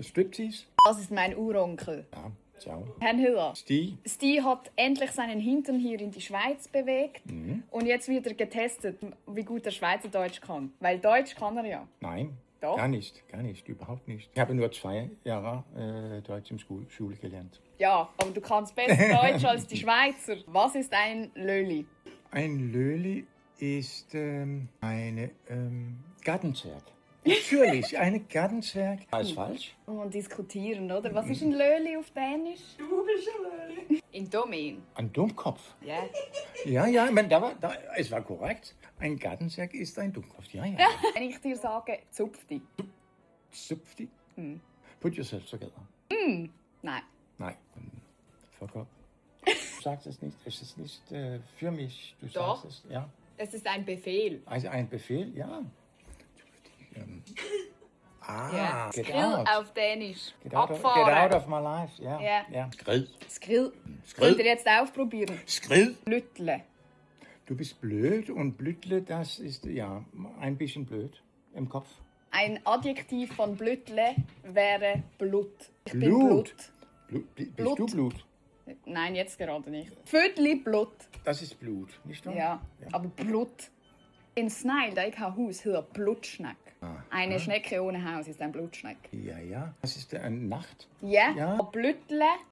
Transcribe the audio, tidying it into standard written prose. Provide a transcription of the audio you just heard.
Striptease? Das ist mein Uronkel. Ja, ciao. Herrn Hiller. Sti? Sti hat endlich seinen Hintern hier in die Schweiz bewegt. Und jetzt wird er getestet, wie gut er Schweizerdeutsch kann. Weil Deutsch kann er ja. Nein. Doch. Gar nicht, überhaupt nicht. Ich habe nur 2 Jahre Deutsch im Schule gelernt. Ja, aber du kannst besser Deutsch als die Schweizer. Was ist ein Löli? Ein Löli ist eine Gartenzwerg. Natürlich, eine Gartenzwerg. Alles falsch? Und diskutieren, oder? Was ist ein Löli auf Dänisch? Du bist ein Löli. In Domain. Ein Dummkopf. Ja. Ja, es war korrekt. Ein Gartenzwerg ist ein Dummkopf. Ja. Wenn ich dir sage, zupfti. Zupfti? Put yourself together. Nein. Nein. Fuck up. Du sagst es nicht. Es ist nicht für mich. Du Doch. sagst es. Ja. Es ist ein Befehl. Also ein Befehl, ja. Ja. Get Skrill out. auf Dänisch. Get out Abfahren. of my life. Ja. Ja. Skrill. Skrill. Könnt ihr jetzt ausprobieren? Skrill. Blüttle. Du bist blöd und Blütle, das ist ja ein bisschen blöd im Kopf. Ein Adjektiv von Blüttle wäre Blut. Ich bin Blut. Blut. Bist Blut. du Blut? Nein, jetzt gerade nicht. Viertel Blut. Das ist Blut, nicht wahr? Ja, aber Blut. In Snæl, da ich habe Haus, hier Blutschneck. Eine Schnecke ohne Haus ist ein Blutschneck. Ja. Das ist eine Nacht. Ja, Ja. aber Blüttle